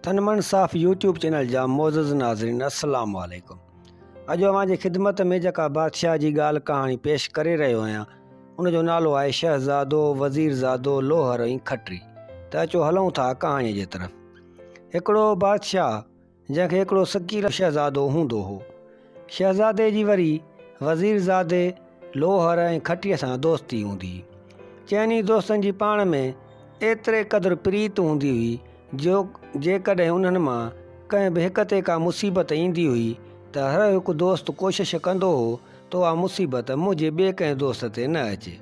تن من صاف يوٽيوب چينل جا معزز ناظرين السلام عليڪم اڄ اوهان جي خدمت ۾ جيڪا بادشاهه جي ڳالهه ڪهاڻي پيش ڪري رهيو آهيان ان جو نالو آهي شهزادو وزيرزادو لوهر ۽ کٽري ته اچو هلون ٿا ڪهاڻي جي طرف هڪڙو بادشاهه جنهن کي هڪڙو سڪيل شهزادو هوندو هو. شهزادي جي وري وزيرزادي، لوهر ۽ کٽيء سان دوستي هوندي هئي. چئني دوستن جي پاڻ ۾ ايتري قدر پريت هوندي هئي جو جيڪڏهن انهن مان ڪنهن به هڪ تي ڪا مصيبت ايندي هئي ته هر هڪ دوست ڪوشش ڪندو هو ته اها مصيبت منهنجي ٻئي ڪنهن دوست تي نه اچي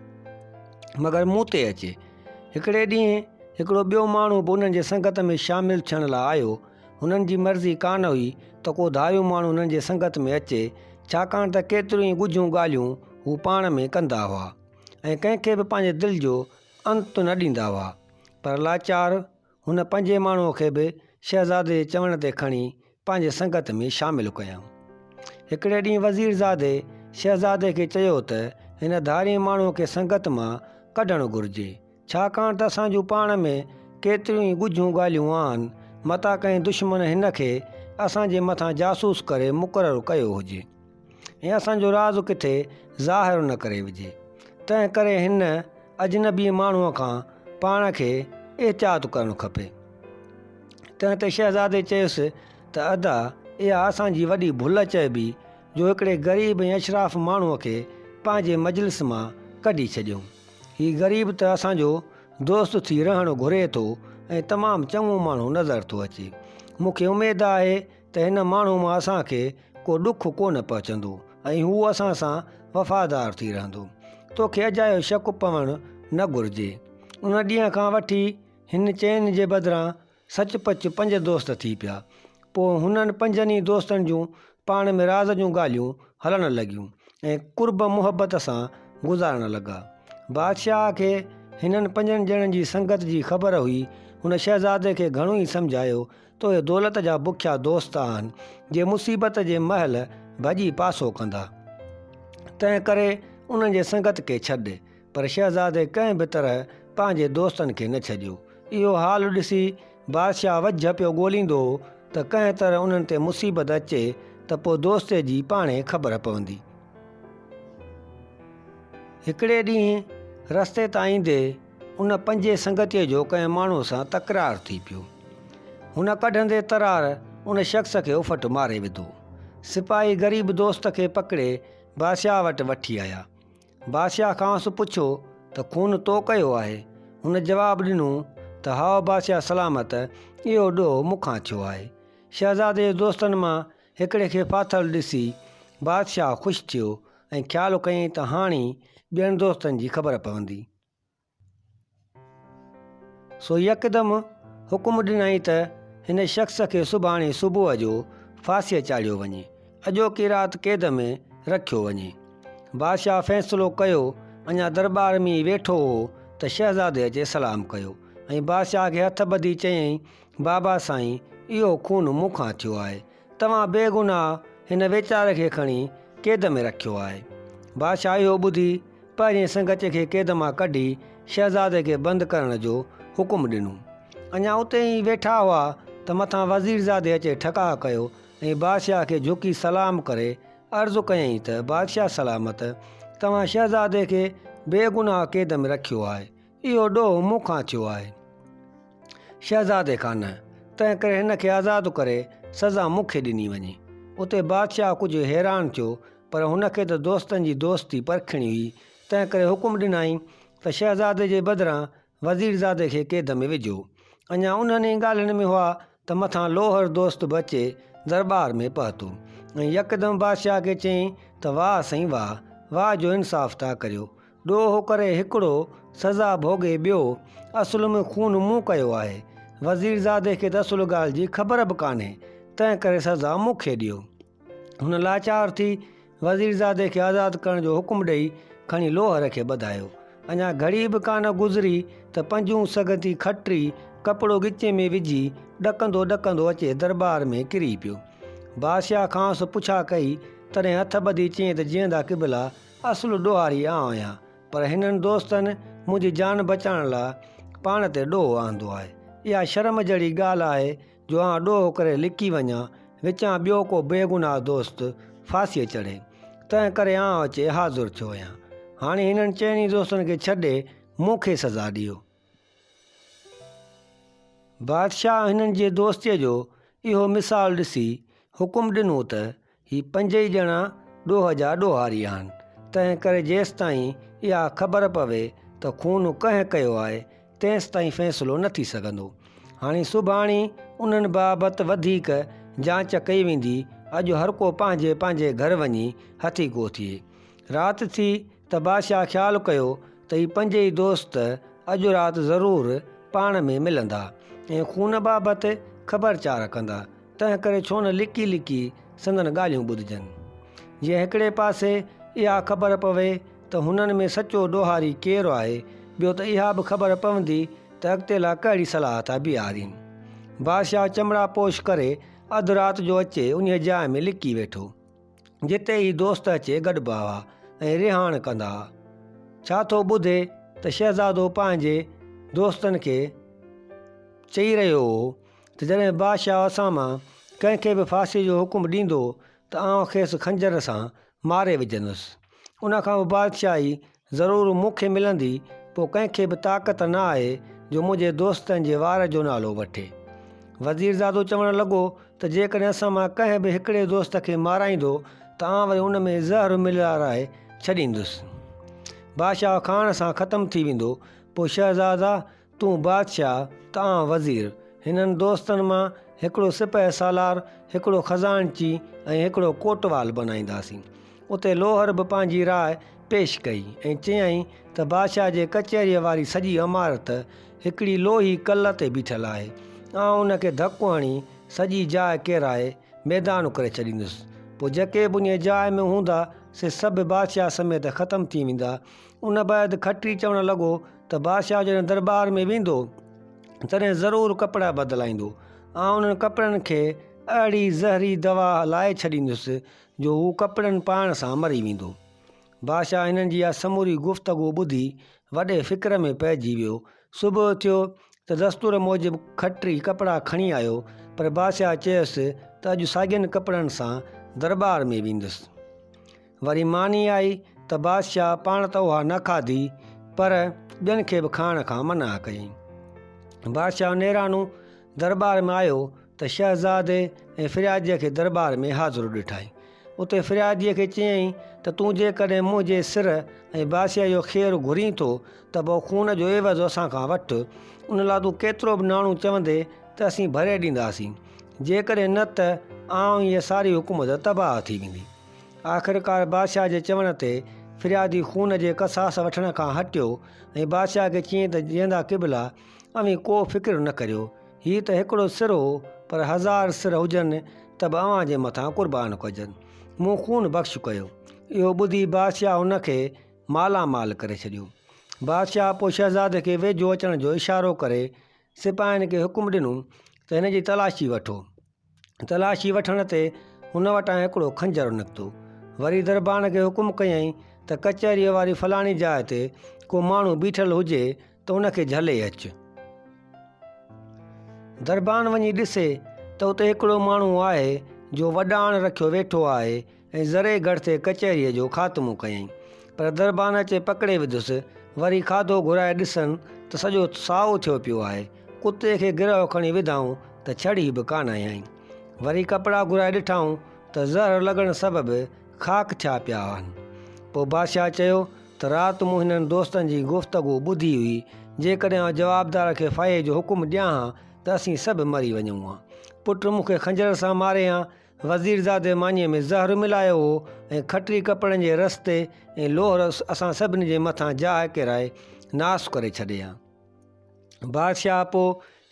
مگر مون تي اچي. هڪڙي ڏينهن هڪڙو ٻيو ماڻهو به انهن جي سنگت ۾ شامل ٿيڻ لاء آيو. هنن جي مرضي ڪانه هئي ته ڪو ڌاريون ماڻهو هنن جي سنگت ۾ اچي، ڇاڪاڻ ته ڪيتريون ئي ڳجهيون ڳالهيون هو پاڻ ۾ ڪندا هئا ۽ ڪنهن کي به پنهنجي دل جو انت نه ڏيندا هئا. پر لاچار هن پنجين ماڻهوء کي به شهزادي جي چوڻ تي کڻي پنهنجي سنگت ۾ شامل ڪيائون. هڪڙي ڏينهن وزيرزادي شهزادي کي چيو ته هن ڌارئين ماڻهوء کي سنگت مان ڪڍڻ گهرجي، ڇاڪاڻ ته اسان جون پاڻ ۾ ڪيتريون ئي ڳجهيون ڳالهيون آهن، متان ڪنهن دشمن هن کي اسان جي مٿان جاسوس ڪري مقرر ڪيو هجي ۽ اسان جو راز ڪٿي ظاهر نه ڪري وجهي. تنهن ڪري هن اجنبي ماڻهوء کان پاڻ کي احتياط ڪرڻ کپي. تنهن تي شهزادي چيس ته ادا، اها اسان جي وڏي ڀل چئبي جو هڪڙي غريب ۽ اشراف ماڻهوء کي پنهنجي مجلس مان ڪڍي ڇڏيون. هي غريب ته اسان جو دوست ٿي رهڻ گهري ٿو ۽ تمام چڱو ماڻهو نظر ٿو اچي. مون کي اميد آهي ته هن ماڻهو مان اسان کي ڪو ڏک ڪونه پهچندو ۽ هو اسان سان وفادار ٿي رهندو. توکي اجايو شڪ پوڻ نه گهرجي. ان ڏينهن کان وٺي هن چئن جي بدران سچ پچ پنج دوست ٿي پيا. پوء هنن پنجن ئي دوستن جون پاڻ ۾ راز جون ڳالهيون هلڻ لڳيون ۽ قرب محبت سان گذارڻ لڳا. بادشاهه کي هنن پنجن ڄڻن جي سنگت جي خبر هئي. هن شهزادي کي گهڻو ئي سمجهايو ته اهي دولت جا بکيا دوست آهن، جي مصيبت جي مهل ڀڄي پاسو ڪندا. تنهن ڪري انهن جي سنگت کي ڇڏ. پر شهزادي ڪنهن به طرح پنهنجي دوستن کي نه ڇڏيو. اهو حال ڏسي بادشاهه وجهه پيو ڳوليندو هو ته ڪنهن طرح انهن تي مصيبت اچي ته پوء دوستي جي پاڻهي خبر پوندي. هڪڙي ڏينهن رستي تان ايندي ان پنجين سنگتيء جو ڪنهن ماڻهوء سان تڪرار ٿي پيو. هن ڪڍندي ترار ان شخص کي اڦٽ ماري وڌو. سپاهي غريب دوست کي پڪڙي بادشاهه وٽ وٺي آيا. بادشاهه کانئس پڇيو ته خون تو ڪيو آهي؟ هن جواب ڏنو ته هائو بادشاهه سلامت، اهو ڏوهه مون کان ٿيو آهي. شهزادي جي دوستن مان هڪڙي کي ڦاٿل ڏسي بادشاهه خوش ٿيو ۽ خيال ڪيائين ته هاڻي ٻين دوستن جي خبر پوندي. سو يڪدم حڪم ڏنائين ته هن شخص کي سڀاڻي صبح جو ڦاسيء چاڙهيو وڃي، اڄوڪي رات قيد ۾ رکيو وڃي. بادشاهه فيصلو ڪيو، اڃا درٻار ۾ ئي ويٺو هو ته شهزادي اچي سلام ڪيو ۽ بادشاهه کي هٿ ٻڌي چيائين، بابا سائين، اهو خون مون کان ٿيو آهي. توهان بيگناهه هن ويچاري کي کڻي قيد ۾ رکيو آهي. بادشاهه اهو ٻڌي پهرين سنگتيء کي قيد مان ڪڍي شهزادي کي بند ڪرڻ جو حڪم ڏنو. اڃا اتي ئي ويٺا هئا ته مٿان وزيرزادي اچي ٺڪاء ڪيو ۽ بادشاهه کي جهڪي سلام ڪري عرض ڪيائين ته بادشاهه سلامت، توهان شهزادي کي بيگناهه قيد ۾ رکيو آهي. اهو ڏوهه مون کان ٿيو آهي، شهزادي کان نه، تنهنڪري هن کي آزاد ڪري سزا مون کي ڏني وڃي. اتي بادشاهه ڪجهه حيران ٿيو، پر هن کي ته دوستن جي دوستي پرکڻي هئي، تنهنڪري حڪم ڏنائين ته شهزادي جي بدران وزيرزادي کي قيد ۾ وجهو. اڃا انهن ئي ڳالهين ۾ هئا ته مٿان لوهر دوست به اچي درٻار ۾ پهتو ۽ يڪدم بادشاهه کي چيائين ته واهه سائين واهه، واهه جو انصاف ٿا ڪريو، ڏوهه ڪري هڪڙو، سزا ڀوڳي ٻيو، اصل ۾ خون مون ڪيو آهي. وزيرزادي کي ته اصل ڳالهه جي خبر به ڪانهي، تنهن ڪري سزا مون کي ڏيو. هن لاچار ٿي وزيرزادي کي آزاد ڪرڻ جو حڪم ڏئي کڻي لوهر کي ٻڌايو. اڃا گهڙي به ڪانه گذري ته پنجون سگهندي کٽري ڪپڙو ڳچي ۾ وجهي ڏڪندو ڏڪندو اچي درٻار ۾ ڪري پيو. بادشاهه کانئس پڇا ڪئي، تڏهن هٿ ٻڌي چيائين ته جيئندا قبلا! اصل ڏوهاري آئون آهيان، پر هنن دوستن منهنجي جان بچائڻ لاء پاڻ تي ڏوهه آندو آهي. اها شرم جهڙي ڳالهه آهي جو آئون ڏوهه ڪري لڪي وڃان، وچان ٻيو ڪو بيگناهه دوست ڦاسيء چڙهي. تنهن ڪري آئون اچي حاضر ٿيو آهيان. هاڻي هنن چئني دوستن کي ڇڏي مون کي سزا ڏيو. بادشاهه هنن جي دوستيء جو اهو مثال ڏسي حڪم ڏنو ته هي پنجئي ڄڻا ڏوهه جا ڏوهاري آهن، تنهن ڪري جيستائين اها خبر پوي ته خون ڪنهن ڪيو آهي، تيستائين فيصلو نه ٿي سگهندو. هاڻي سڀاڻي انهن بابت وڌيڪ جاچ ڪئي ويندي، اڄ هرڪو پنهنجي پنهنجي گهر وڃي هٿيڪو ٿئي. رات ٿي ته بادشاهه خيال ڪيو ته هي پنجئي دوست اڄ رات ضرور پاڻ ۾ ملندا ۽ خون بابت خبر چار ڪندا، تنهن ڪري ڇو نه لڪي لڪي سندن ڳالهيون ٻڌجن. جيئن هڪڙي پاسي اها خبر پوي ته هنن ۾ سچو ڏوهاري ڪير آهي، ٻيو ته اها به خبر پوندي ته اڳتي لاء ڪهڙي صلاح ٿا بيهارين. بادشاهه چمڙا پوش ڪري اڌ رات جو اچي انهيء جاء ۾ لڪي ويٺو. جتي هي دوست اچي گڏبا هئا ۽ رهاڻ ڪندا هئا. ڇا ٿو ٻڌي ته شهزادو پنهنجي دوستن کي چئي رهيو هو ته جڏهن بادشاهه اسان مان ڪنهن کي به ڦاسيء جو حڪم ڏيندو ته آئون کيس خنجر سان ماري وجهندس. ان کان پوء بادشاهي ضرور مون کي ملندي، پوء ڪنهن کي به طاقت نه آهي جو منهنجي دوستن جي وار جو نالو وٺي. وزيرزادو چوڻ لڳو ته جيڪڏهن اسان مان ڪنهن به هڪڙي دوست کي مارائيندو ته آئون وري ان ۾ زهر ملارائي ڇڏيندس. بادشاهه کائڻ سان ختم ٿي ويندو. پوء شهزادا تون بادشاهه ته آئون وزير. هنن دوستن مان هڪڙو سپهه سالار، هڪڙو خزانچي ۽ هڪڙو ڪوٽوال بنائينداسين. اتي لوهر به پنهنجي راء پيش ڪئي ۽ چيائين ته بادشاهه جي ڪچهريء واري سڄي عمارت هڪڙي لوهي ڪل تي بيٺل آهي. آئون ان کي ڌڪ هڻي سڄي جاء ڪيرائي ميدان ڪري ڇڏيندس. پوء جيڪي به انهيء جاء ۾ هوندا، سي سڀ بادشاهه سميت ختم ٿي ويندا. ان بعد کٽري چوڻ لڳو ته بادشاهه جڏهن درٻار ۾ ويندو، تڏهن ضرور ڪپڙا بدلائيندو. آئون انهن ڪپڙن کي اهڙي زهري دوا لائي ڇڏيندس، جو هو ڪپڙن پائڻ سان مري ويندو. بادشاهه هنن جي اها سموري گفتگو ٻڌي وڏي فڪر ۾ پئجي ويو. صبح ٿيو ته دستور موجب کٽري ڪپڙا کڻي آيو، پر بادشاهه چيس ته اڄ ساڳين ڪپڙن سان درٻار ۾ ويندس. وري ماني آئي ته بادشاهه پاڻ ته اها نه کاڌي، پر ٻين کي به کائڻ کان منع ڪيائين. بادشاهه نيرانو درٻار ۾ آيو ته شهزادي ۽ فرياديء کي درٻار ۾ حاضر ڏٺائين. اتي فرياديء کي چيائين ته تون جيڪڏهن منهنجي سر ۽ بادشاهيء جو خير گهرين ٿو ته پوء خون جو عيوض اسان کان وٺ، ان لاء تون ڪيترو به ناڻو چوندين ته اسين ڀري ڏينداسين، جيڪڏهن نه ته آئون ۽ هيء ساري حڪومت تباهه ٿي ويندي. آخرڪار بادشاهه جي چوڻ تي فريادي خون جي قصاص وٺڻ کان هٽيو ۽ بادشاهه کي چيائين ته جيئندا قبلا! اوهين ڪو فڪر نه ڪريو، هي ته هڪڙو سر هو، پر هزار سر هجن ته به اوهان جي مٿان قربان ڪجن. مون خون بخش ڪيو. اهو ٻڌي بادشاهه هن کي مالا مال ڪري ڇڏيو. بادشاهه پوء شهزادي کي ويجهو اچڻ جو اشارو ڪري سپاهين کي حڪم ڏنو ته هن جي تلاشي وٺو. تلاشي وٺڻ تي هن وٽان هڪڙو خنجر نڪتو. وري دربان کي حڪم ڪيائين ته ڪچهريء واري فلاڻي جاء تي ڪو ماڻهو بيٺل هجي ته ان کي جهلي اچ. دربان وڃي ڏسي ته اتي هڪڙو ماڻهو آهي جو وڏاڻ رکيو ويٺو آهي ۽ ذري گهٽ ٿي ڪچهريء جو خاتمو ڪيائين. پر دربان اچي پڪڙي وڌس. وري کاڌو گهرائي ڏسن ته سڄو سائو ٿيو پيو آهي. ڪتي کي گرهه کڻي وڌائون ته ڇڙي به ڪانه هنيائين. وري ڪپڙا گهرائي ڏٺائون ته زهر لڳڻ سبب خاڪ ٿيا پيا آهن. پوء بادشاهه چيو ته رات مون هنن دوستن جي گفتگو ٻڌي هئي، جيڪڏهن آئون جوابدار کي ڦاهيء جو حڪم ڏيان ها ته اسين سڀ مري وڃون ها. پٽ مون کي خنجر سان ماري ها وزيرزادي مانيء ۾ زهر ملايو هو ۽ کٽري ڪپڙن جي رستي ۽ لوهر اسان سڀني جي مٿان جاء ڪيرائي ناس ڪري ڇڏي ها. بادشاهه پوء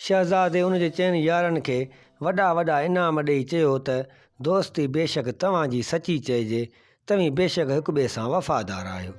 شهزادي ان جي چئن يارن کي وڏا وڏا انعام ڏيئي چيو ته دوستي بيشڪ توهان جي سچي چئجي، توهين بيشڪ هڪ ٻئي سان وفادار آهيو.